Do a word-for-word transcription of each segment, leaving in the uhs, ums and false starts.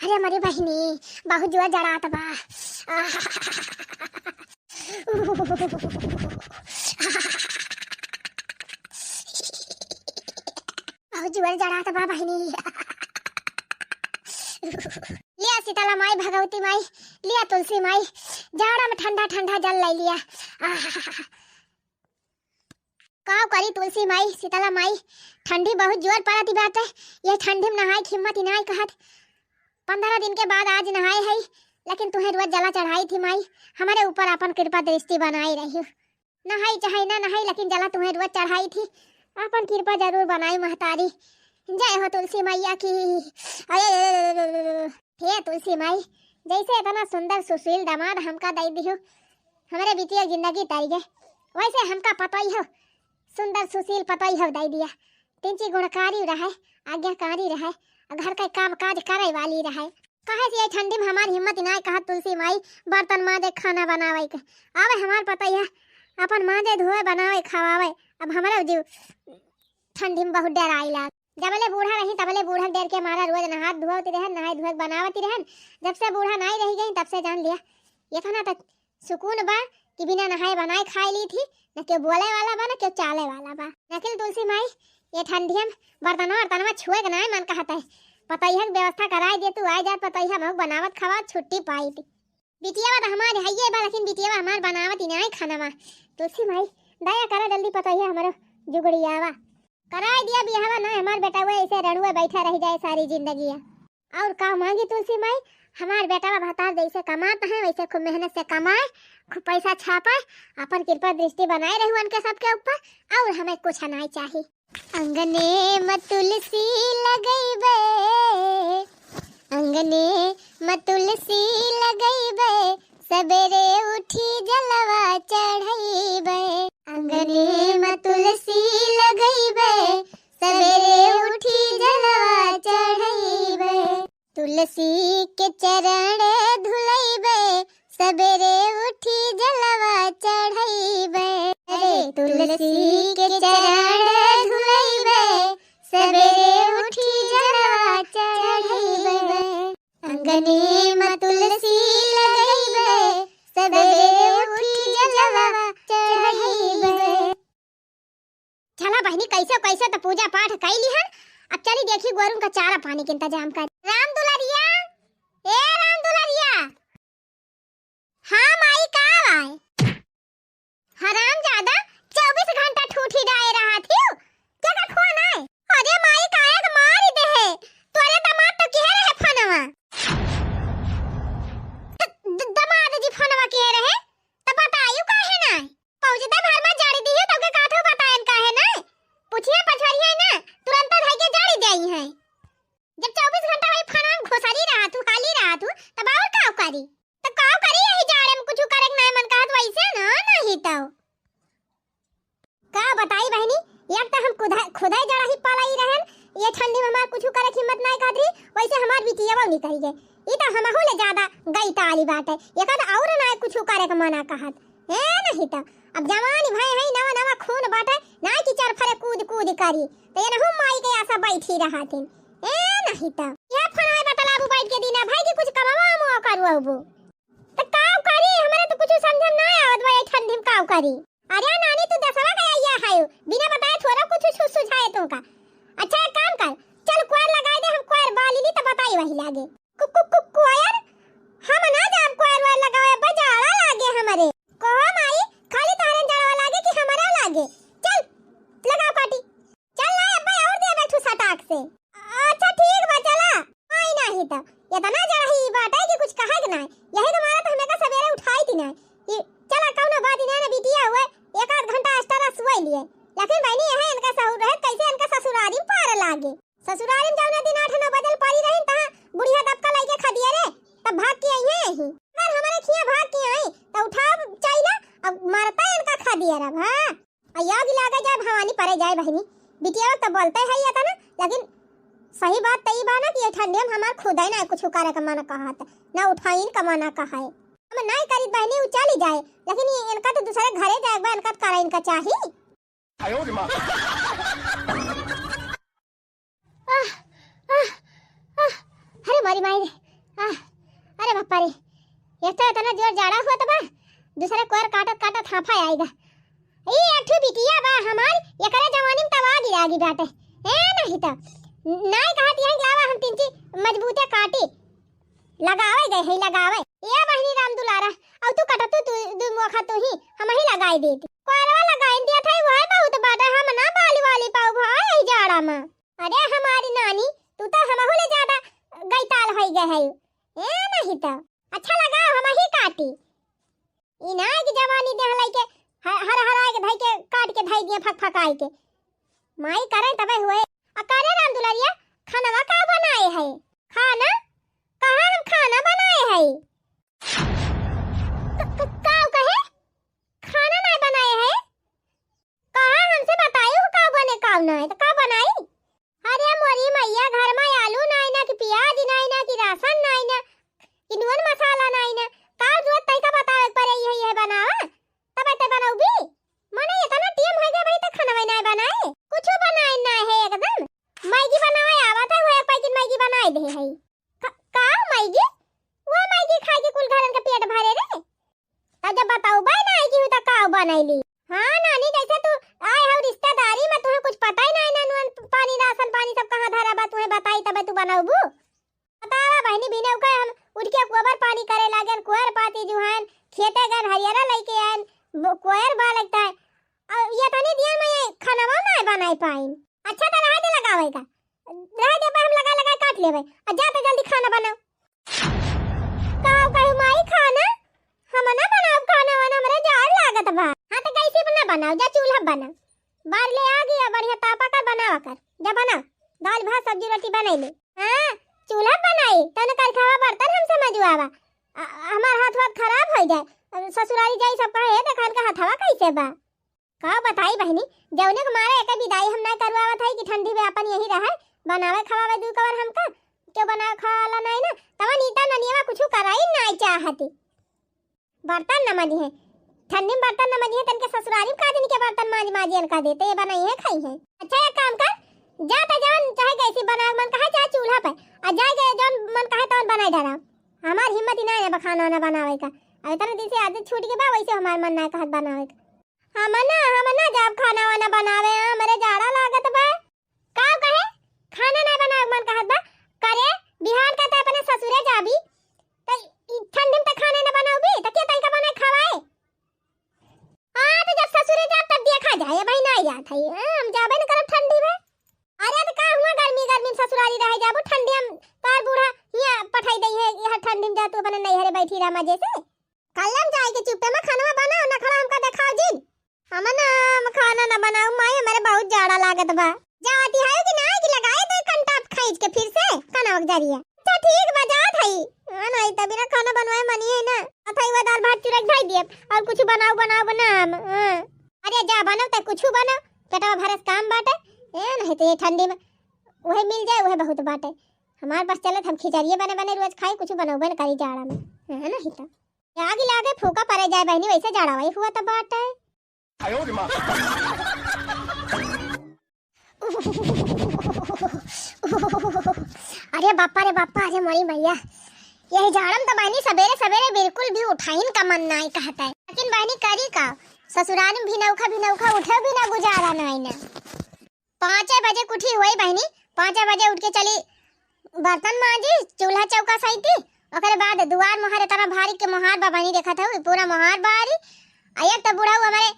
अरे मरी बहिनी, बहुत जुआ जड़ात बा। बहुत जुआ जड़ात बा बहिनी। लिया शीतला माई, भगवती माई, लिया तुलसी माई, जाड़ा में ठंडा ठंडा जल लै लिया। का करी तुलसी माई, शीतला माई, ठंडी बहुत जोर पड़त बाटे। ये ठंडी में नहाए के हिम्मत ही नाई कहत। पंद्रह दिन के बाद आज नहाए है, लेकिन तुहें रोज जला चढ़ाई थी माई, हमारे ऊपर अपन कृपा दृष्टि बनाए रही। नहाई चाहे ना नहाई, लेकिन जला तुहें रोज चढ़ाई थी, अपन कृपा जरूर बनाई महतारी। जय हो तुलसी मैया की। अरे हे तुलसी माई, जैसे इतना सुंदर सुशील दामाद हमका दे दियो, हमरे बिटिया जिंदगी तर गए, वैसे हमका पतोई हो सुंदर सुशील पतोई हो दे दिया। तिनची गुणकारी रहे, आज्ञाकारी रहे, घर के काम काज करे वाली रहे। काहे से ये ठंडी में हमार हिम्मत ही नाय कहत तुलसी माई, बर्तन माजे, खाना बनावे के। आवे हमार पतोई है, अपन माजे धोवे, बनावे, खवावे। अब हमरे जीव ठंडी में बहुत डर आई लाग। जबले बूढ़ा रही तबले बूढ़ा के डर के मारा रोज नहात धोवती रहन, नहाए धोए बनावती रहन। जब से बूढ़ा नाई रही गई तब से जान लिया इतना तक सुकून बा कि बिना नहाए बनाए खाए ली थी, न केहू बोले वाला बा, न केहू चाले वाला बा। नकिल तुलसी माई, ये ठंडिया में बर्तनवा वर्तनवा छुए के नाय मन कहत है। पतोहिया के व्यवस्था कराए दे तू, आए जात पतोहिया महू बनावत खवात छुट्टी पाई थी। बिटिया बा त हमारे हइये बा, लेकिन बिटिया बा हमार बनावत ही नाय खाना बा। तुलसी माई, दया करा जल्दी पतोहिया हमारो जुगड़ियावा। कराए दिया बियाहवा ना, हमार बेटा वो ऐसे रणुए बैठा रह जाए सारी जिंदगी। और का मांगी तुलसी माई, हमार बेटा भतार जैसे कमात है वैसे खूब मेहनत से कमाए, खूब पैसा छापे, अपन कृपा दृष्टि बनाए रहे उनके सबके ऊपर, और हमें कुछ नहीं चाहिए। अंगने म तुलसी लगैबे, अंगने म तुलसी लगैबे, सबेरे उठी जलवा चढ़ैबे। अंगने म तुलसी लगैबे, सबेरे उठी जलवा चढ़ैबे। तुलसी के चरण धुलैबे, सबेरे उठी जलवा चढ़ैबे। अरे तुलसी के चरण धुलैबे, सबेरे उठी जलवा चढ़ैबे। अंगने म तुलसी लगैबे, सबेरे उठी जलवा चढ़ैबे। चला बहिनी, कैसे कैसे तो पूजा पाठ कैली हन, अब चली देखी गोरुन का चारा पानी के इंतजाम कर। राम दुलरिया, ए राम दुलरिया। हाँ माई, का आए? हराम ज्यादा, चउबीस घंटा ठूठी डाए रहा थी, के का फोन आए? अरे माई, काहे के मारी दे है? तोरे दामाद तो किहे रहे फोनवा? द-, द-, दामाद जी फोनवा किहे रहे? त बतायु काहे ना? पहुँचते भर में जाड़ी दी है, तो के काथो बतायन काहे ना? पूछिए पछोरिए ना, तुरंत धई के जाड़ी दे आई है। जब चउबीस घंटा वही फोनवा में घुसरी रहा तू, हाली रहा तू, तब और का करी? तब का करी, यही जाड़े में कुछ करे के नाय मन कहत वैसे ना, नहीं तो। का बताई बहिनी, एक त हम खुदा, खुदै जड़ही पलाई रहन, ये ठंडी में हमार कुछ करे के हिम्मत नाय कहत रही, वैसे हमार बिटिया बहू निकल गए। ई त हमहू ले ज्यादा गई ताली बाटे, एक आध और नाय कुछ करे के मना कहत। ए नहीं त, अब जवानी भय है, नवा नवा खून बाटे, नाय कि चरफरे कूद कूद करी, त ये नहु माई के आशा बैठी रहतिन। ए नहीं त, ये फोन आए बतलाबू बैठ के दीना भाई कि कुछ कमावा हम करू अबू। त काव करी, हमरे तो कुछ समझ में ना आवत बा, ये ठंडी में काव करी। अरे नानी, तू दसवा के आइया है, बिना बताए थोड़ा कुछ सु-, सुझाए तुमका। अच्छा एक काम कर, चल कोयर लगाए दे, हम कोयर बाली ली त बताई वही लागे। कु-, कु-, कु-, कोयर? हम ना जाब कोयर वायर लगावे, अब्बा जाड़ा लागे हमरे। कहो माई, खाली तोहरे जाड़ा लागे कि हमरा लागे? चल, लगाओ काटी। चल ना अब्बा, और दे बैठू सटाक से। अच्छा ठीक बा, चला। आई नाही त इतना जड़ही बाटे कि कुछ कहे के नाही। यही के मारे त हमें का सवेरे उठाई थी नाही। कि चला कौनो बात ही नाही, ना बिटिया हुए, एक आध घंटा extra सोई लिए। लेकिन बहनी यही इनका सहूर रहे, कैसे इनका ससुरारी में पार लागे। ससुरारी में जौने दिन आठ नौ बजल पारी रही, तहाँ बुढ़िया दबका लइके खदिया रे, तब भाग के आई है यही। अगर हमारे खिया भाग के आई, त उठाव चाहिला, अब मारता है इनका खदिया रे, हाँ। आ याद लागे जाए भवानी परे जाए बहिनी, बिटिया तो बोलते है ये ना, लेकिन सही बात त ई बा ना कि ये ठंडी में हमार खुदे ना कुछ करे का मन कहत, ना उठाइन का मन कहे। हम नहीं करी बहिनी, उ चली जाए, लेकिन ये इनका तो दूसरे घरे जाए बा, इनका तो करे इनका चाही। आह, आह, आह, अरे मोरी माई रे, आह, अरे बापा रे, एक तो इतना जोर जाड़ा हुआ त बा, दूसरे कोयर काटत काटत हाफा आइगा। ई एक ठो बिटिया बा हमार, एकरे जवानी में तब आगी लागी बाटे। ए नहीं त नाई कहत यही लावा हम तिनची मजबूते काटी। लगावे गए है लगावे। ए बहिनी राम दुलारा, अब तू कटतू तू दू मोखा तू ही, हम ही लगाई देती। कोयरवा लगाई दिया था, वह बहुत बाटे, हम ना बाली वाली पाऊ भाई यही जाड़ा में। अरे हमारी नानी, तू तो हमहू ले ज्यादा गैताल होई गए है। ए नहीं त अच्छा लगा हम ही काटी। ई ना कि जवानी देह लइके ह-, हर हराए के धई के काट के धई दिए फक फकाई के। माई करे तबे हुए। आ करे राम दुलारिया, खानवा का बनाए है? खाना? कहाँ हम खाना बनाए है? क-, क-, का कहे? खाना ना बनाए है? कहाँ हमसे बताई हो का बने का ना है, तो का बनाई? अरे मोरी मैया, घर में आलू नाई ना, कि प्याज नाई ना, कि राशन नाई ना, कि नून मसाला नाई ना, का जरूरत तैका बतावे के पड़े, यही है बनावा, तब ते बनौबी। मने इतना टेम हो गया भाई, तो खाना नाई बनाए, कुछ बनाए ना है एकदम। मैगी बनावे आवत है, वो एक पैकेट मैगी बनाए दे है। का, का मैगी? वो मैगी खाए के कुल घरन के पेट भरे रे। त जब बताऊ बा ना कि हूँ त का बनैली। हाँ नानी, जैसे तू आए हो रिश्तेदारी में, तुहे कुछ पता ही नहीं ना, नून पानी, राशन पानी सब कहाँ धरा बा, तुहे बताई तबे तू बनौबू। बतावा बहिनी, बिना उके हम उठ के गोबर पानी करे लागेन, कोयर पाती जुहान, खेते गन हरियरा लेके आएन, ब-, कोयर बा लगता है। और ये तनी दिया में ये खानवा ना बनाए पाइन। अच्छा तो रह दे लगावे का, रह दे, पर हम लगा लगा काट लेबे। आ जा तो जल्दी खाना बनाओ। का कही माई खाना? हम ना बनाओ खाना वाना, हमरे जाड़ लागत बा। हाँ तो गैसे पर ना बनाओ, जा चूल्हा बनाओ। बार ले आ गया, बढ़िया तापा कर बनावा कर, जा बनाओ। दाल भात सब्जी रोटी बनाई ले। हाँ चूल्हा बनाई, तने कर खावा बर्तन हम समझुआवा। आ, हमार हाथ वाथ खराब हो जाए, अब ससुरारी जाई सब कहे, "हे देखा इनका हथवा कैसे बा?" का बताई बहिनी, जौने के मारे एके विदाई हम ना करवावत हई कि ठंडी में अपन यही रहे, बनावे खवावे दू कवर हमका, क्यों बनावे खवाला नहीं ना, तवन ईता ननियवा कुछ कराई नहीं चाहती। बर्तन न मजिहे, ठंडी में बर्तन न मजिहे, तनके ससुरारी में का दिन के बर्तन माज माज इनका देते, ये बनाई है खाई है। अच्छा एक काम कर, जा त जौन चाहे गैसी बनावे मन कहे चाहे चूल्हा पे, आ जाए के जौन मन कहे तौन बनाए डरा। हमार हिम्मत ही ना है बा खाना वाना बनावे का, अब इतना दिन से आदत छूट गई बा, वैसे हमार मन ना कहत बनावे का। हम ना, हम ना जाब खाना वाना बनावे, हमरे जाड़ा लागत बा। का कहे? खाना ना बनावे मन कहत बा? करे, बिहान का त अपने ससुरे जाबी, त ई ठंडी में त खाना ना बनाउबी, त के तैका बनाए खवाए? हाँ, त जब ससुरे जाब तब देखा जाए, भाई ना जात है, हाँ, हम जाबे न करब ठंडी में। अरे त का हुआ गर्मी, गर्मी में ससुरारी रहे जाबो, ठंडी हम तोर बूढ़ा हियाँ पठाई दई है, यह ठंडी में जा तू अपने नैहरे बैठी रह मजे से। कल्लम जाए के चुप्पे में खानवा बनाओ, नखड़ा हमका देखाओ जिन। हम ना, हम खाना ना बनाओ माई, हमारे बहुत जाड़ा लागत बा। जाती है कि ना कि लगाए दो कंटाप खींच के फिर से खाना वक जरिए। अच्छा ठीक बा, जात है। हाँ, नहीं तभी ना खाना बनवाए मनी है ना। अब है वो दाल भात चुरक ढाई दिए और कुछ बनाओ, बनाओ बना हम। हाँ। अरे जा बनाओ, ते कुछ बनाओ, पेटवा भरे से काम बाटे। ए, नहीं तो ये ठंडी में वही मिल जाए, वही बहुत बाटे। हमारे पास चलत हम खिचड़िए बने बने रोज खाई, कुछ बनौबे न करी जाड़ा में। हाँ, नहीं तो। आगी लागे फूका परे जाए बहिनी, वैसे जाड़ा वही हुआ तब बाटे। अरे बापा रे बापा, अरे मोरी मैया, यही जाड़म तो बहिनी सबेरे सबेरे बिल्कुल भी उठाइन का मन नाई कहता है। लेकिन बहिनी करी का, ससुराल में भी नौखा भी नौखा उठे भी ना गुजारा नाई ना। पाँचे बजे कुठी हुई बहिनी, पाँचे बजे उठ के चली बर्तन मांजी, चूल्हा चौका सैती, ओकरे बाद दुआर मोहार इतना भारी के मोहार बा बहिनी, देखत हऊ पूरा मोहार बारी। आ एक तो बुढ़ऊ हमारे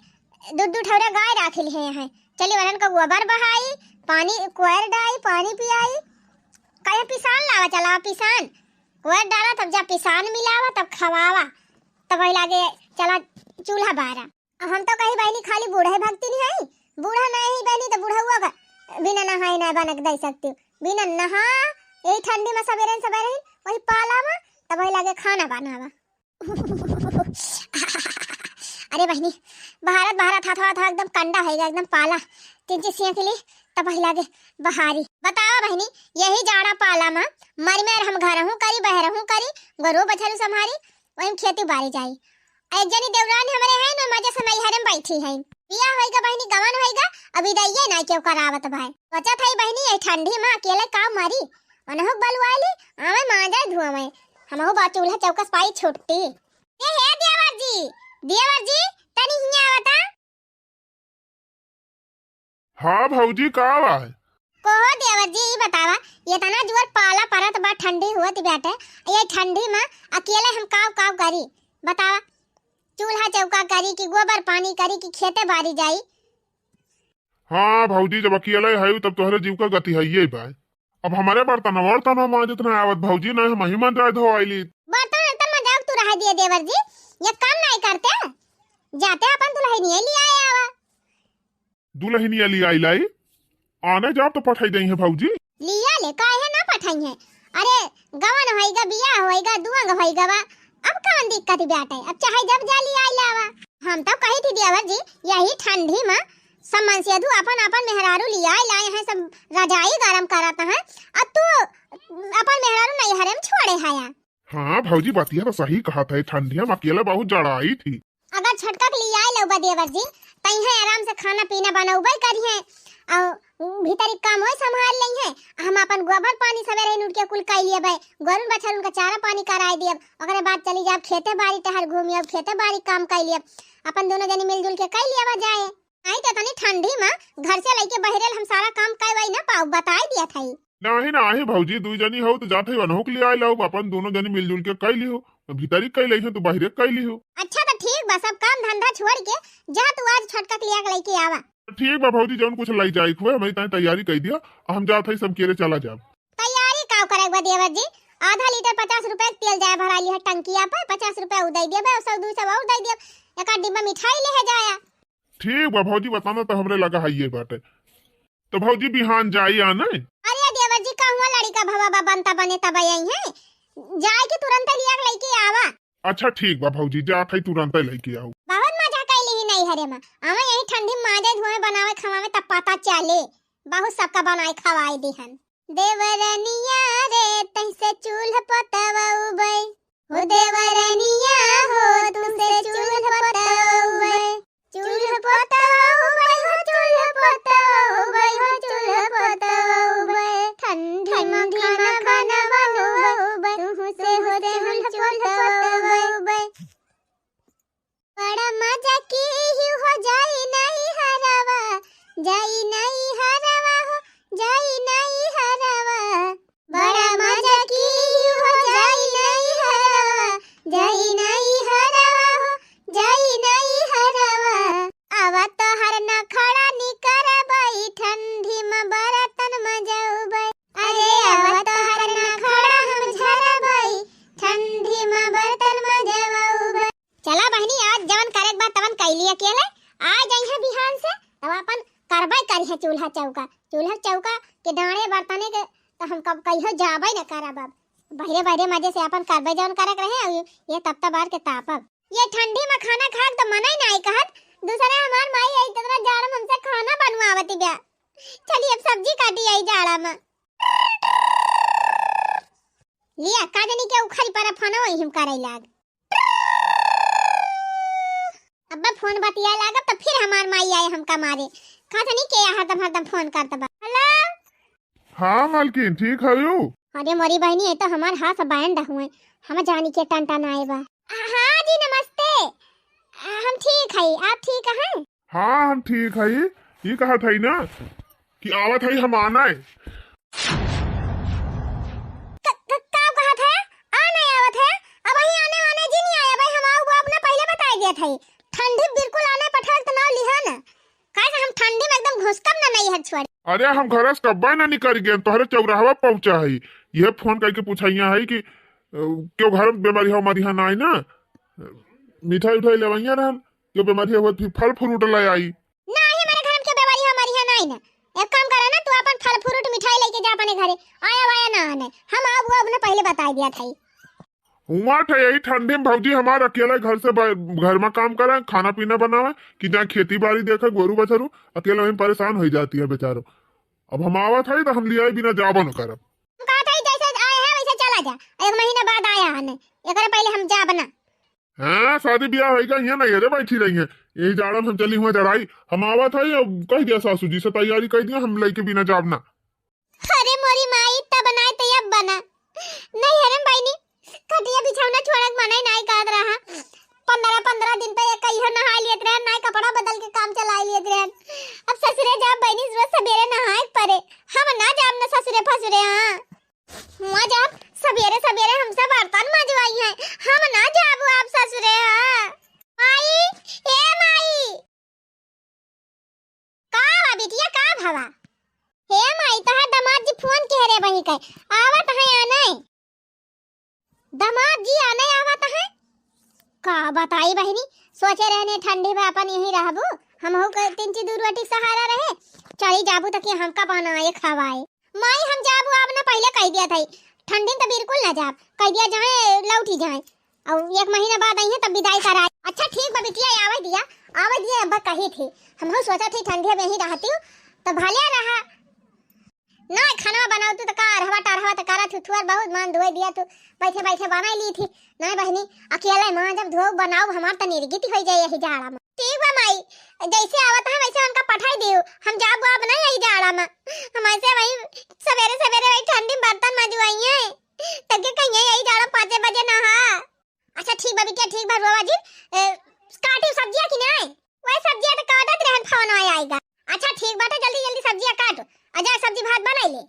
दू दू ठौरा गाय राखिल है, हैं, चली वरन को गोबर बहाई, पानी कोयर डाई, पानी पियाई, कहे पिसान लावा, चला पिसान, कोयर डाला, तब जा पिसान मिलावा, तब खवावा, तब वही लागे चला चूल्हा बारा। अब हम तो कही बहिनी खाली बूढ़े भक्तिन हई, बूढ़ा नहीं बहिनी तो बुढ़ौआ का बिना नहाए ना बनक दे सकती, बिना नहा यही ठंडी में सबेरे सबेरे वही पाला में तब वही लागे खाना बनावा। अरे बहिनी, भारत भारत हाथ हाथ एकदम कंडा है एकदम पाला, तीन चीज सीख ली तब वही लागे बहारी। बतावा बहिनी, यही जाड़ा पाला में मर में हम घर हूँ करी, बहर हूँ करी, गोरू बछरू संभारी, वही खेती बारी जाई। एक जनी देवरानी हमरे हैं ना, मजे से नैहरे में बैठी हैं। बियाह होइगा बहिनी, गवन होइगा, अब इदइये नाई केहू करावत भाई। सोचत हई बहिनी, यही ठंडी मा अकेले का मरी? ओनहु बलुआइली, आवे मांजे धुआवे। हमहु बा चूल्हा चौकस पाई छुट्टी। ए हे देवर जी, देवर जी, तनी हियाँ आवता। हाँ भौजी, का बा? कहो देवर जी, ई बतावा, एतना जुअर पाला परत बा, ठंडी होत बाटे, ये ठंडी मा अकेले हम काव काव करी? बतावा, चूल्हा चौका करी कि गोबर पानी करी कि खेते बारी जाई? हाँ भौजी, जब अकेले हयू तब तोहरे जीव का गति हइये बा। अब हमरे बर्तन वर्तन मांजत ना आवत भौजी, ना हमही मंजाय धोआइली। बर्तन वर्तन मंजाव तू रहा दिए देवर जी, ये काम नाई करते, जाते अपन दुलहिनिया लियाए आवा। दुलहिनिया लियाई लाई, आने जाब तो पठाई दइहैं भौजी। लिया ले, काहे ना पठाइहैं? अरे, गवन होइगा, बियाह होइगा, दुआंग होइगा बा, अब कवन दिक्कत बाटे? अब चाहे जब जा लियाई लावा। हम तो कही थी देवर जी, यही ठंडी मा समन सेधू अपन अपन मेहरारू लियाई लाए हैं, सब रजाई गरम करत हैं, अब तू अपन मेहरारू नैहरे में छोड़े हया। हाँ भौजी, बतिया तो सही कहत है, ठंडिया में अकेले बहुत जड़ाई थी। अगर छोटका के लियाई लउबा देवर जी, तइहे आराम से खाना पीना बनउबे करिहे, अउ भीतरी काम होई संभाल लइहे। हम अपन गोबर पानी सवेरे ही उठ के कुल कइ लियबे, गोरुन बछरुन का चारा पानी कराई दियब, ओकरे बाद चली जाब खेते बारी टहर घूमी, अब खेते बारी काम कइ लियब, अपन दोनों जनी मिलजुल के कइ लियबा जाए। आई तो तनी ठंडी मा घर से लइके बहिरेल हम सारा काम कइ वइ ना पाउब, बताई दिया थई। नाही, नाही भौजी, दुई जनी हो तो जात है, वनहु के लियाई लाउब, अपन दोनों जनी मिलजुल के कइ लिहो। भीतरी कइ लइहो, तू बहिरे कइ लिहो। अच्छा तो ठीक बा, सब काम धंधा छोड़ के जा तू आज छोटका के लिया के लइके आवा। ठीक बा भौजी, जौन कुछ लइ जाए के हुए, हमरी ताई तैयारी कइ दिया, हम जात है सब केरे चला जाब। तैयारी का करे बा देवर जी, आधा लीटर पचास रुपया के तेल जाए भरा लिहा टंकिया पे, पचास रुपया उ दइ दिया बे, सौ दू सौ और दइ दिया, एक आध डिब्बा मिठाई ले जाया। ठीक बा भौजी, बताना तो हमरे लगा हइये बाटे। तो भौजी बिहान जाई आने? अरे देवर जी, कहवा लड़िका भवा बा बनता बने तब आई हैं, जाए के तुरंत लिया के लइके आवा। अच्छा ठीक बा भौजी, जात है तुरंत लइके आऊ। बहुत मजा कइली ही नैहरे मा, आवे यही ठंडी मा मांजे धोए बनावे खवावे तब पता चले, बहुत सबका बनाए खवाए दिहन। देवरनिया रे तैसे चूल्ह पतवउबै, हो देवरनिया हो तुसे चूल्ह पतवउबै, चूल्ह पतवउबै हो, चूल्ह पतवउबै हो, चूल्ह पतवउबै। ठंडी मा खाना बनवउबै, तुहसे हो चूल्ह पतवउबै। बड़ा मजा की हो जाई नैहरवा, जाई नैहरवा हो, जाई नैहरवा। बड़ा मजा की हो जाई नैहरवा, जाई नैहरवा हो, जाई नैहरवा। आवा तोहर नखड़ा निकरबई, ठंडी मा बरतन मजउबई। अरे आवा तोहर नखड़ा हम झरबई, ठंडी मा बरतन मजउबई। चला बहिनी, आज जवन करेक बा तवन कइली अकेले, आ जइहे बिहान से, तब अपन करबे करिहे चूल्हा चौका। चूल्हा चौका के डांड़े बर्तने के तो हम कब कहियो जाबे न करब। अब बहिरे बहिरे मजे से अपन करबे जवन करेक रहे, अउ ये तपता बार के तापब। ये ठंडी मा खाना खाक तो मनई नाई कहत, दूसरे हमार माई आई इतना जाड़ में हमसे खाना बनवावती ब्या। चली अब सब्जी काटी आई जाड़ा मा। लिया, का जानी के उखरी पर फोन वही हम करे लाग। अब्बे फोन बतिया लागब त फिर हमार माई आए हमका मारे। का जानी के हरदम हरदम फोन करत बा। हेलो। हाँ मालकिन, ठीक हयू? अरे मोरी बहिनी, ये तो हमार हाथ बैंड हुए, हम जानी के टंटा ना आए बा। हाँ जी नमस्ते, हम ठीक हई, आप ठीक हैं? हाँ हम ठीक हई। ई कहत हई ना कि आवत हई हम आने। क-, क-, का कहत है? आ नहीं आवत है? अब वही आने वाने जी नहीं आया भाई, हम आऊ बाप ना पहले बताई दिया था। ठंडी बिल्कुल आने पठार तो नाव लिहा ना। काहे से हम ठंडी में एकदम घुसकब ना नहीं है छोड़। अरे हम घर से कब्बे ना निकल गए, तोहरे चौराहवा पहुँचा है। ये फोन करके पूछाइया है कि, अ, क्यों घर में बीमारी हो हमारी यहाँ ना आई ना? मिठाई उठाई लेवैया रहन, क्यों बीमारी हो फिर फल फ्रूट ले आई। नाही, हमारे घर में के बेमारी हमारी यहाँ नाही ना। एक काम करा ना, तू अपन फल फ्रूट मिठाई लेके जा अपने घरे। आया वाया ना आने। हम आब वो अपने पहले बताई दिया था। हुआ था यही ठंडी में भौजी हमार अकेले घर से बा-, घर में काम करे, खाना पीना बनावे, कि जाए खेती बाड़ी देखे, गोरू बछरू, अकेले वहीं परेशान हो जाती है बेचारो। अब हम आवत है तो हम लियाई बिना जाबो न करब। हम कहत है जैसे आए हैं वैसे चला जा, एक महीना बाद आया है ने, एकरे पहले हम जाब ना। हाँ, शादी ब्याह होइगा, यहाँ नहीं रे बैठी रही है। यही जाड़ा में हम चली हुआ जड़ाई, हम आवत है, अब कह दिया सासू जी से तैयारी कह दिया, हम लइके बिना जाब ना। अरे मोरी माई, तब बनाए तो अब बना। नहीं, अरे बहिनी, खटिया बिछौना छोड़क मना ही नाई कहत रहा। पन्द्रह पन्द्रह दिन पे एक कहियो नहाए लेत रहन, नाई कपड़ा बदल के काम चलाए लेत रहन। अब ससुरे जाब बहिनी, रोज सबेरे नहाए परे। हम ना जाब ना ससुरे फसुरे, हाँ। हुआ जाब सबेरे सबेरे हमसे बर्तन मजवाई है, हम ना जाब अब ससुरे, हाँ। माई, ए माई। का बा बिटिया, का भवा? हे माई, तोहार दामाद जी फोन किहे रहे बही के, आवत है या नहीं? दामाद जी आ नहीं आवत है? का बताई बहिनी, सोचे रहने ठंडी में अपन यहीं रहबू, हमहू के तीन ची दू रोटी सहारा रहे, चली जाबू त कि हमका बनाए खवाए। माई, हम जाबू अब ना, पहिले कह दिया था, ठंडी में तो बिल्कुल ना जाब, कह दिया जाए लौटी जाए। अउ एक महीना बाद अइहें तब बिदाई कराई। अच्छा ठीक बा बिटिया, आवे दिया, आवे दिया, अब कही थी। हमहू सोचा थी ठंडिया में ही रहती हूँ, तो भले रहा। ना खाना बनाओ तू तो का, अरहवा टरहवा तो करा थू, थुअर बहुत मन धोए दिया तू, बैठे बैठे बनाई ली थी। नहीं बहिनी, अकेले माँ जब धो बनाओ, हमार तो निर्गति हो जाए यही जाड़ा में। ठीक बा माई, जैसे आवत है वैसे उनका पठाई दियो, हम जाब अब नहीं यही जाड़ा में। हम ऐसे वही सवेरे सवेरे वही ठंडी में बर्तन मजवाई है, तब के कहीं यही जाड़ा पाँचे बजे नहा। अच्छा ठीक बा बिटिया, ठीक बा, रोवा जिन। ए, काटी सब्जिया कि नाय? वही सब्जिया तो काटत रहन, फोन आया आएगा। अच्छा ठीक बाटे, जल्दी जल्दी सब्जिया काट, आ जा सब्जी भात बनाई ले।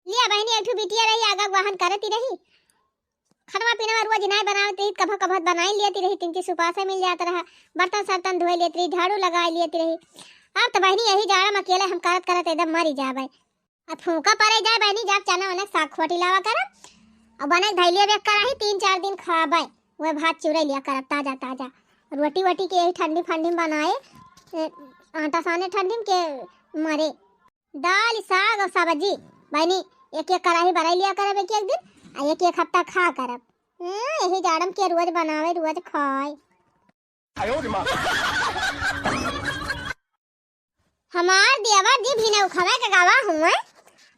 लिया बहिनी, एक ठो बिटिया रही, आगा वाहन करती रही, खाना पीना रोज नाय बनावत रही, कभो कभो बनाई लेती रही, तिनकी सुपासे मिल जात रहा, बर्तन सर्तन धोए लेती रही, झाड़ू लगाए लेती रही। अब तो बहिनी यही जाड़ा में अकेले हम करत करत एकदम मरी जाबे। अब फूका परे जाए बहिनी, जाब चना वना साग खोटी लावा करब। अब बने धैलिया बेक कराही, तीन चार दिन खाबे। वह भात चुरे लिया करब ताजा ताजा। रोटी वोटी के यही ठंडी फंडी में बनाए, ए, आटा साने ठंडी में के मरे। दाल, साग और सब्जी बहिनी एक एक कराही बनाई लिया करब एक एक दिन, आ एक एक हफ्ता खा करब। ए, यही जाड़म के रोज बनावे, रोज खाए। हमार देवर जी भी नौखवे के गवा हुए।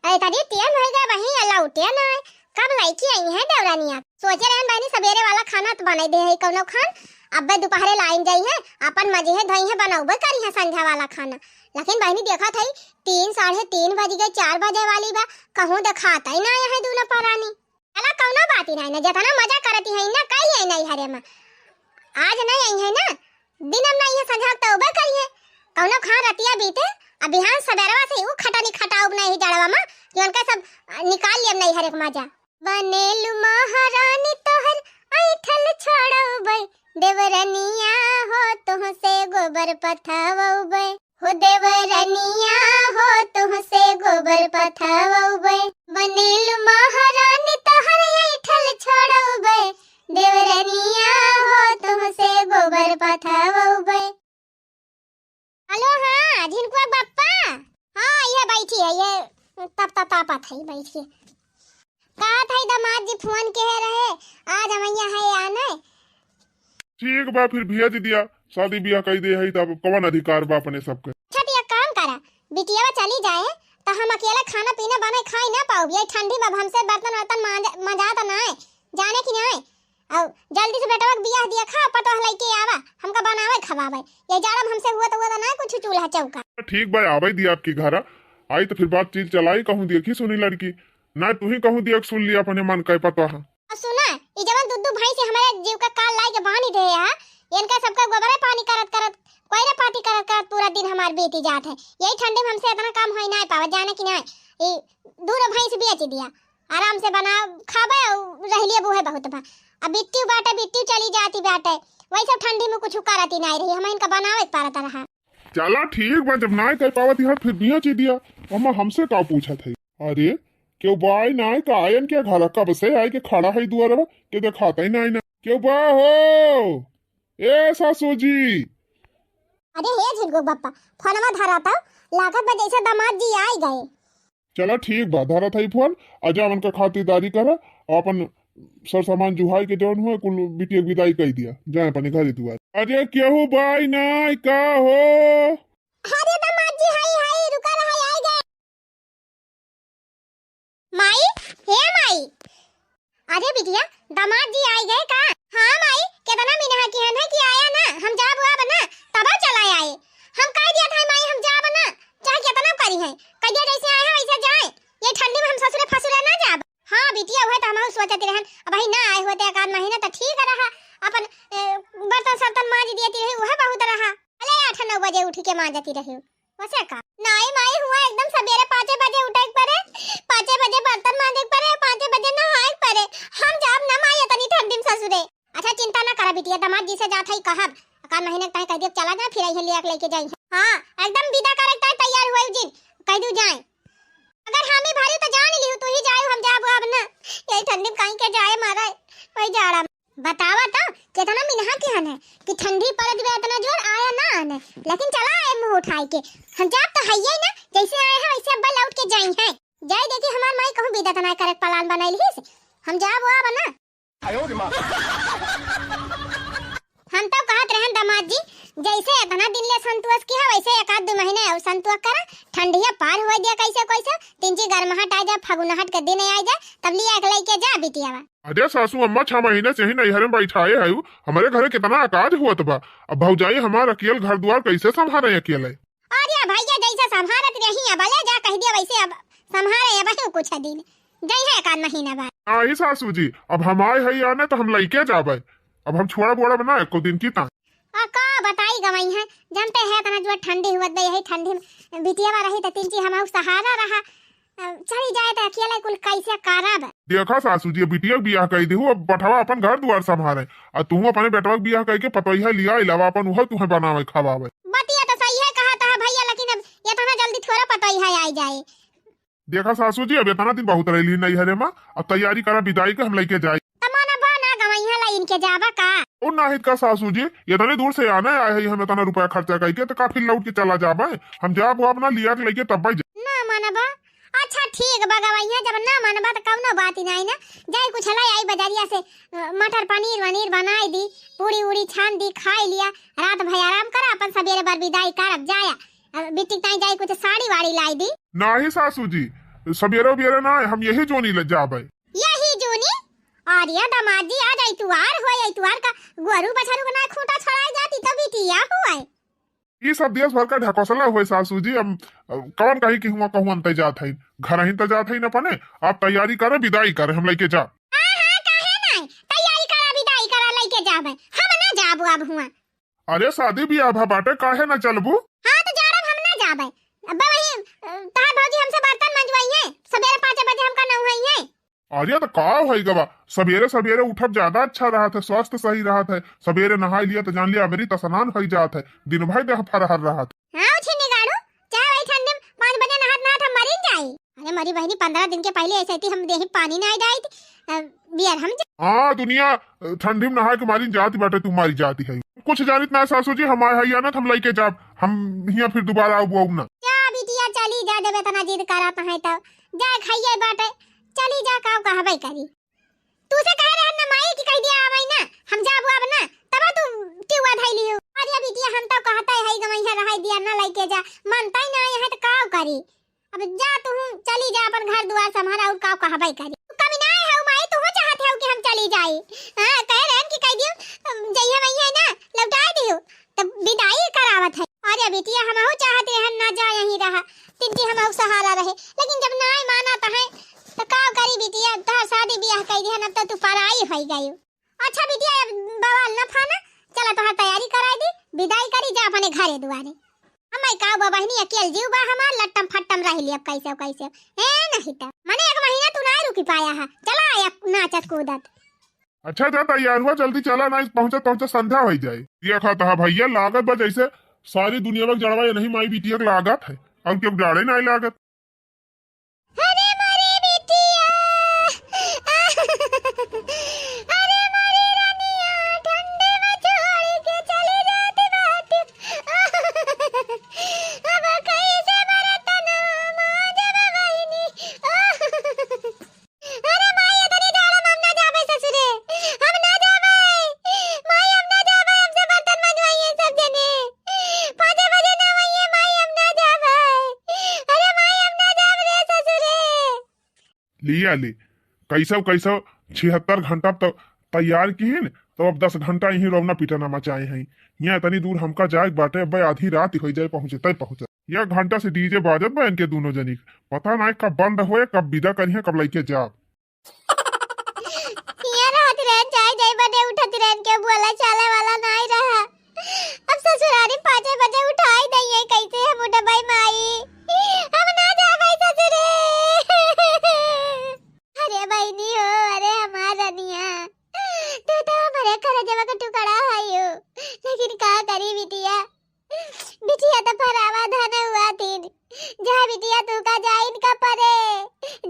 अरे तरी टेम हो गए वहीं अल्लाह उठे ना है। कब लइकी आई है देवरानिया? सोचे रहन बहिनी सवेरे वाला खाना तो बनाई दे है कौनो खान। अब्बे दोपहरे लाइन जाई है, अपन मजे है धोई है, बनौबे करी है संझा वाला खाना। लेकिन बहिनी देखत है तीन साढ़े तीन बज गए, चार बजे वाली बा, कहूँ देखाता ही ना है दोनों परानी। चला, कौनो बात ही नहीं ना, जितना मजा करती है ना, कल ही आई नहीं हरे में। आज नहीं आई है ना, दिन हम नहीं है, संझा तो उबे करी है। कौनो खान रतिया बीते, अब बिहान सबेरवा से ऊ खटानी खटाउब नहीं जड़वा में, कि उनका सब, अ, निकाल लियब नहीं हरे के मजा। बनेलु महारानी तोहर ऐठल छोड़ौबै, देवरनिया हो तोहसे गोबर पथवौबै। हो देवरनिया हो तोहसे गोबर पथवौबै, बनेलु महारानी तोहर ऐठल छोड़ौबै, देवरनिया हो तोहसे गोबर पथवौबै। हेलो, हाँ, झिनकुआ बप्पा। हाँ, ये बैठी है, ये तप तप तापत है, बैठी है। कहत है, दामाद जी फोन किहे रहे, आज हमैया है आने। ठीक बा, फिर भेज दिया, शादी बियाह कई दे है, तब कवन अधिकार बा अपने सबके? अच्छा, तो एक काम करा, बिटियावा चली जाए, तो हम अकेले खाना पीना बनाए खाई ना पाउब, ये ठंडी में अब हमसे बर्तन वर्तन मांज-, मंजात ना है, जाने कि ना है? और जल्दी से बेटवा के बियाह दिया, खा पतोह लइके आवा, हमका बनावे खवावे, ये जाड़ा में हमसे हुआ तो हुआ तो ना कुछ चूल्हा चौका। ठीक बा, आवे दिया आपके घर, आई तो फिर बातचीत चलाई, कहूँ देखी सुनी लड़की, ना तू ही कहूँ दिया सुन लिया अपने मन का पतोह। और सुना, ई जवन दुद्दू भैंस हमारे जीव का काल लाई के बांधी दे है, इनका सबका गोबरे पानी करत करत, कोयरे पाती करत करत पूरा दिन हमार बीती जात है। यही ठंडी में हमसे इतना काम होई ना पावत, जाने कि ना, ई दूनो भैंस बेच दिया, आराम से बना खाबे और रहलिए बूहे बहुत बा। अब बिट्टी बाटे, बिट्टी चली जाती बाटे, वही सब ठंडी में कुछ करती नहीं रही, हम इनका बनावे के पड़त रहा। चला ठीक बा, जब ना कर पावत यहाँ फिर बेच दिया, ओमा हमसे का पूछत है? अरे, केहू बा आई ना, का आयन के घर कब से आए के खड़ा है दुआरवा, के देखाता ही ना, ना। केहू बा हो? ए सासू जी। अरे हे झिनकू बप्पा, फोनवा धरा था, लागत बा जैसे दामाद जी आई गए। चला ठीक बा, धरत है फोन, आ जा उनका खातिरदारी करा, अपन सर सामान जुहाई के जौन हुआ कुल बिटिया के विदाई कई दिया, जाए अपने घरे दुआर। अरे केहू बा आई ना, का हो? अरे दामाद जी, हाय, हाय, रुका रहा, आई गए। माई, हे माई। अरे बिटिया, दामाद जी आई गए का? हाँ माई, कितना मिनहा किहन है कि आया ना, हम जाब अब ना, अब चला आए। हम कह दिया था माई, हम जाब ना, चाहे कितना करी है, कह दिया जैसे आए हैं वैसे जाए। ये ठंडी में हम ससुरे फसुरे ना जाब। हाँ बिटिया, उहे तो हमहू सोचत रहन, अब ही ना आए होते एक आध महीना तो ठीक रहा, अपन ए, बर्तन सर्तन मांज दियती रही, उहे बहुत रहा। भले आठ नौ बजे उठ के मांजती रही, वैसे का? नाई माई, हुआ एकदम सबेरे पाँचे बजे उठे के परे, पाँचे बजे बर्तन मांजे के परे, पाँचे बजे नहाए के परे। हम जाब ना माई इतनी ठंडी में ससुरे। अच्छा चिंता ना करा बिटिया, दामाद जी से जात है कहब, एक आध महीने के ताई कह दियो चला जा, फिर आई है ले आके लेके जाई है। हाँ एकदम विदा करे के ताई तैयार हुए जिन, कह दू जाए। अगर हामी भरी तो जान लियो, तू ही जाए, हम जाब अब ना। यही ठंडी में कहीं के जाए मारे, वही जाड़ा में। बतावा तो, कितना मिनहा के हन है कि ठंडी पड़त बा इतना जोर, आया ना आने, लेकिन चला आए मुंह उठाए के। हम जाब तो हइये ना, जैसे आए हैं वैसे अब्बा लौट के जाई हैं। जाए देखी हमार माई कहूँ विदा तो ना करे plan बनाई लिहिस, हम जाब अब ना। हम तो कहत रहन दामाद जी, जैसे इतना दिन ले संतोष किहा, वैसे एक आध दो महीने और संतोष करा, ठंडिया पार हुए दिया कैसे कैसे, तीन ची गर्माहट आ जाए, फगुनाहट के दिन आ जाए, तब लिया के लेके जा बिटियावा। अरे सासू अम्मा, छह महीने से ही नैहर में बैठाए है, हमरे घरे कितना अकाज हुआ बा। अब भौजाई हमार अकेल घर द्वार कैसे संभाले अकेले? अरे भैया, जैसे संभालत रही है, भले जा कह दिया वैसे अब संभाले है, वही कुछ दिन, जई है एक आध महीना बाद। आई सासू जी, अब हम आए है आने तो हम लइके जाबे, अब हम छोड़ा बोड़ा बना एको दिन की ताई। आ का बताई गवई है, जानते हैं इतना जो ठंडी हुआ बे, यही ठंडी में बिटिया रही तो तीन ची हम सहारा रहा। अब चली जाए तो अकेले कुल कैसे करब? देखा सासू जी, बिटिया के बियाह कई देहू, अब बठवा अपन घर दुआर संभारे, आ तू अपने बेटवा के बियाह कई के पतोहिया लिया इलावा अपन उहो तुहे बनावे खवावे। बतिया तो सही है कहा था भैया, लेकिन अब इतना जल्दी थोड़ा पतोहिया आई जाए। देखा सासू जी, अब इतना दिन बहुत रहली नैहरे में, अब तैयारी करा विदाई के, हम लइके जाई। त माना बा ना गवैया ला इनके जाबा का? ओ नाहित का सासू जी, इतने दूर से आने आए है, हम इतना रुपया खर्चा कई के, तो का फिर लौट के चला जाबे? हम जाब वाब ना लिया के लइके तब जा। ना मानबा? अच्छा ठीक बा गवैया, जब ना मानबा तो कौनो बात ही नहीं ना। जाई कुछ लाई आई बजारिया से, अ, मटर पनीर वनीर बनाई दी, पूड़ी उड़ी छान दी, खाई लिया, रात भर आराम करा, अपन सबेरे बर विदाई करब जाया। अ, बिटिक ताई जाई कुछ साड़ी वाड़ी लाई दी। नाही सासू जी, सबेरे उबेरे ना, हम यही जोनी ले जाबे। यही जोनी? अरे दामाद जी, आज इतवार होय, इतवार का गोरू बछरू के ना खूंटा छोड़ाई जाती तो बिटिया होय। ई सब देश भर का ढकोसला होय सासू जी, हम, अ, कवन कही कि हुआ कहूँ अंते जात है, घर ही तो जात है न अपने, आप तैयारी करे, विदाई करे, हम लइके जा। हाँ, हाँ, काहे नाई? तैयारी करा, विदाई करा, लइके जाबे। हम ना जाबो अब हुआ। अरे शादी बियाह भा बाटे, काहे ना चलबू? हाँ, तो जाड़ब हम ना जाबे। अब वही, अ, तहार भौजी हमसे बर्तन मंजवाई है, सबेरे पाँच बजे हमका नहवाई है। अरे तो का होई गवा, सबेरे सबेरे उठब ज्यादा अच्छा रहत है, स्वास्थ्य सही रहत है। सबेरे नहाई लिया तो जान लिया अबरी तसनान होई जात है, दिन भर देह फरहर रहत। हाँ, उठी निगाड़ू, चाहे वही ठंडी में पाँच बजे नहात नहात हम मरिन जाई। अरे मोरी बहिनी, पन्द्रह दिन के पहिले ऐसे थी हम देही पानी ना डाई थी, अ, बियर हम जा- हाँ, दुनिया, अ, ठंडी में नहाए के मारी जाती बाटे, तू मारी जाती है। कुछ जानित ना सासू जी, हम आए हइया ना, तो हम लइके जाब, हम हियाँ फिर दोबारा आउब, आउब ना। जा बिटिया, चली जा, जब इतना जिद करत है तो। जा खाइए बाटे, चली जा, का कहबे करी। तू से कहे रहन ना माई कि कह दिया आवई ना, हम जाबो अब ना, तब तू टिउआ धई लियो। अरे बिटिया, हम तो कहते है गवैया रहाई दिया ना लइके जा, मनता ही ना है तो का करी। अब जा तू चली जा अपन घर दुआर संभारा और का कहबे करी। कमी ना है माई, तू चाहत है कि हम चली जाई। हाँ, कहे रहन कि कह दियो, अम, जइहे वही है ना, लौटाए दियो। तब विदाई करावत है। अरे बिटिया, हमहू चाहत रहन ना जा, यहीं रहा, तिनकी हमहू सहारा रहे, लेकिन जब नाय मानत है, तो का करी बिटिया, तोहर शादी बियाह कई दिहन, अब तो तू पराई होई गई। अच्छा बिटिया, अब बवाल न फाना, चला तोहर तैयारी कराई दी, विदाई करी, जा अपने घरे दुआरे। हमाई का बा बहिनी, अकेल जीव बा हमार, लट्टम फट्टम रह ली अब कैसे कैसे। ए नहीं तो, मने एक महीना तू ना रुकी पाया है, चला आया नाचत कूदत। अच्छा जा तैयार हुआ, जल्दी चला, ना पहुंचत पहुंचत संध्या हो जाए। ये खाता है भैया, लागत बा जैसे सारी दुनिया में जड़वा ये नहीं माई बिटिया के लागत है, और क्यों जाड़े नहीं लागत। अरे मोरी बिटिया, अरे मोरी रानिया, ठंडी में छोड़ के चली जात बाटी। अब कैसे बर्तन मांजब बहिनी? अरे माई, इतनी जाड़ा में हम ना जाबे ससुरे, हम ना जाबे। माई, हम ना जाबे, हमसे बर्तन मंजवाइए सब जने। पाँच बजे ना आइए माई, हम ना जाबे। अरे माई, हम ना जाब रे ससुरे। लिया ले, कैसो कैसो छिहत्तर घंटा तो तैयार किहिन, तो अब दस घंटा यहीं रोवना पीटना मचाए हैं। यहाँ इतनी दूर हमका जाए के बाटे, अब आधी रात होइ जाए पहुँचे, तय पहुँचे। एक घंटा से डीजे बाजत बा इनके दोनों जनी के। पता नाहीं कब बंद होए, कब विदा करिहे, कब लइके जाब। हियाँ रहत रहन, जाए जाए बदे उठत रहन, केहू बोले चाले वाला नाहीं रहा। अब ससुरारी पाँचे बजे उठाई दइहे, कैसे हम उठबै माई? हम ना जाबै ससुरे। अरे बहिनी हो, अरे हमार रनिया, तू तो हमरे करजवा के टुकड़ा हइउ, लेकिन का करी बिटिया, बिटिया तो परावा धन हुआ थीन। जा बिटिया, तू का जा इनका परे,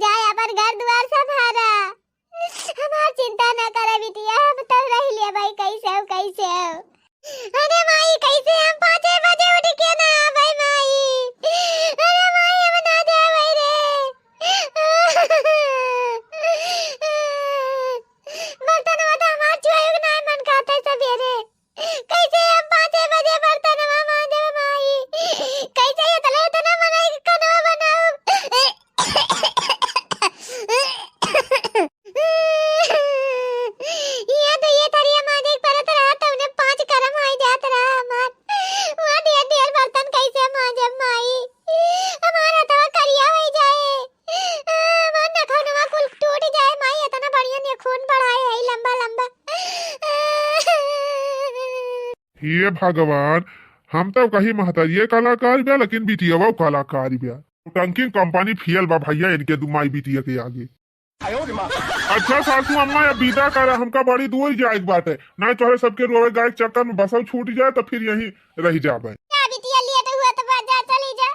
जा अपन घर दुआर संभारा। हमार चिंता ना करे बिटिया, हम तो रह लेबै कैसे हो, कैसे हो। अरे माई, कैसे हम पाँचे बजे उठ के ना आबै माई? अरे माई, हम ना जाबै रे। बर्तनवा तो हमार छुआए के नाहीं मन कहत है सबेरे। कैसे हम पाँचे बजे बर्तनवा मांजब माई? कैसे इतना, इतना मनई के खानवा बनाउब? इहाँ तो ये थरिया मांजे के परत रहा, तउने पाँच करम होइ जात रहा हमार। वहाँ ढेर ढेर बर्तन कैसे मांजब माई? हमार हथवा करिया होइ जाए, हमार नखौनवा कुल टूट जाए माई, इतना बढ़िया ने खून बढ़ाए है लंबा लंबा। हे भगवान, हम तो कही महतरिये कलाकार बा, लेकिन बिटियवा कलाकार बा। टंकी कंपनी फेल बा भैया, इनके दू माई बिटिया के आगे। अच्छा सासू अम्मा, अब विदा करा, हमका बड़ी दूर जाए के बाटे, नाहीं तोहरे सबके रोवे गाए के चक्कर में बसव छूट जाए तो फिर यहीं रह जाबे। का बिटिया लेट हुआ तो बा, जा चली जा,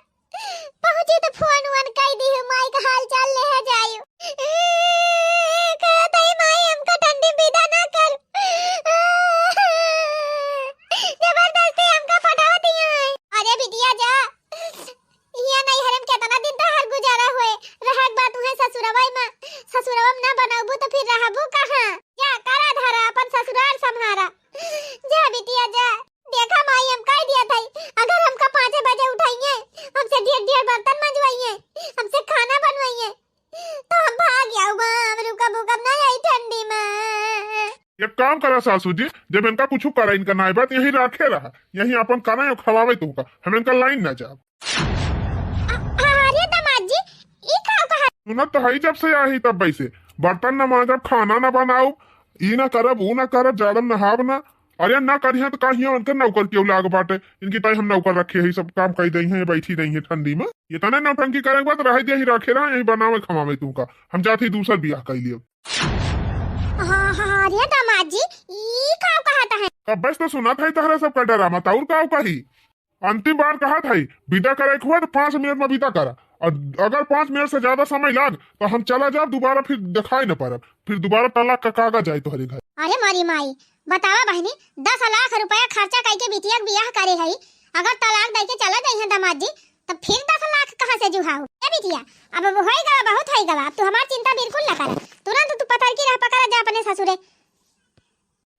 पहुँची तो फोन वोन कई दी, माई का हाल चाल ले है जायु। कहत है माई हमका ठंडी में विदा ना कर, जबरदस्ती हमका पठा दिया है। अरे बिटिया जा, हियाँ नैहर में केतना दिन तोहार गुजारा होए, रहक बा तुहे ससुरवा में, ससुरवा में ना बनबू तो फिर रहबू कहाँ? जा करा धरा अपन ससुराल संभारा। जा बिटिया जा, देखा माई हम कह दिया था, अगर हमका पाँचे बजे उठाइए, हमसे ढेर ढेर बर्तन मंजवाइए, हमसे खाना बनवाइए, तो हम भाग जाऊ बा, हम रुकब उकब ना यही ठंडी में। एक काम करा सासू जी, जब इनका कुछ करे इनका नाई बात यही राखे रहा, यही अपन करे और खवावे तुमका, हम इनका लाइन ना जाब। अ-, अरे दामाद जी, ई का कहा? सुनत तो हई जब से आई तब वैसे, बर्तन ना मांजब, खाना ना बनाउब, ई ना करब, ऊ ना करब, जाड़म नहाब ना। अरे ना करिहे तो काहे उनके नौकर केहू लाग बाटे, इनकी ताई हम नौकर रखे ही, सब काम कई दई हैं, बैठी रही हैं ठंडी में। ये तने नौटंकी करे के बाद रह दे ही, रखे रहा यही बनावे खवावे तुमका, हम जात ही दूसर बियाह कर लियो। हाँ, हाँ, अरे दामाद जी, ई का कहत है? अब बस तो सुनत है तहरा सबका डरामा, और का कही? अंतिम बार कहत है, विदा करे के हुआ तो पाँच मिनट में विदा करा, और अगर पाँच मिनट से ज्यादा समय लाग तो हम चला जाब, दोबारा फिर दिखाई न पड़ब, फिर दोबारा तलाक का कागज आई तोहरे घर। अरे मोरी माई, बतावा बहनी, दस लाख रुपया खर्चा कई के बिटिया के बियाह करे है, अगर तलाक दे के चला जाई है दामाद जी, तब फिर दस लाख कहाँ से जुहा हो? ए बिटिया, अब, अब होई गवा, बहुत होई गवा, अब तू हमार चिंता बिल्कुल न कर, तुरंत तू पतरकी रह पकड़ा जा अपने ससुरे।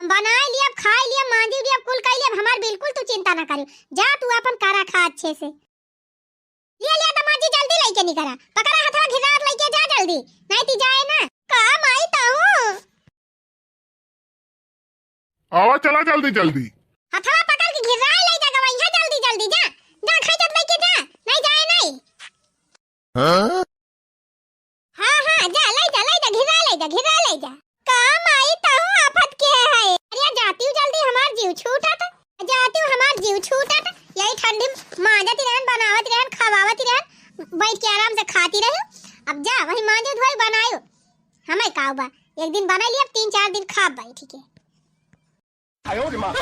बनाए लियब, खाए लियब, मांजी लियब, कुल कई लियब, हमार बिल्कुल तू चिंता ना करियो। जा तू अपन करा खा अच्छे से। लिया, लिया दामाद जी, जल्दी लइके निकरा। पकड़ा हथवा घिरात लइके जा जल्दी, नाहीं ती जाए ना। का माई ताऊ? आवा चला जल्दी जल्दी। हथवा पकड़ के घिराए ले जा गवैया, जल्दी जल्दी जा। जा खाई जब लइके जा, नाहीं जाए नाहीं। हाँ? हाँ, हाँ, जा, ले जा, ले जा, घिरा ले जा, घिरा ले जा। का माई, तहु आफत के है? अरे जातिउ जल्दी, हमार जीव छूटत, जातिउ हमार जीव छूटत। यही ठंडी में मांजत रहन, बनावत रहन, खवावत रहन, बैठ के आराम से खाती रही। अब जा, वही मांजो धोई बनायो, हमें का बा, एक दिन बनाई ली, अब तीन चार दिन खाब बैठ के। 哎呦我的妈！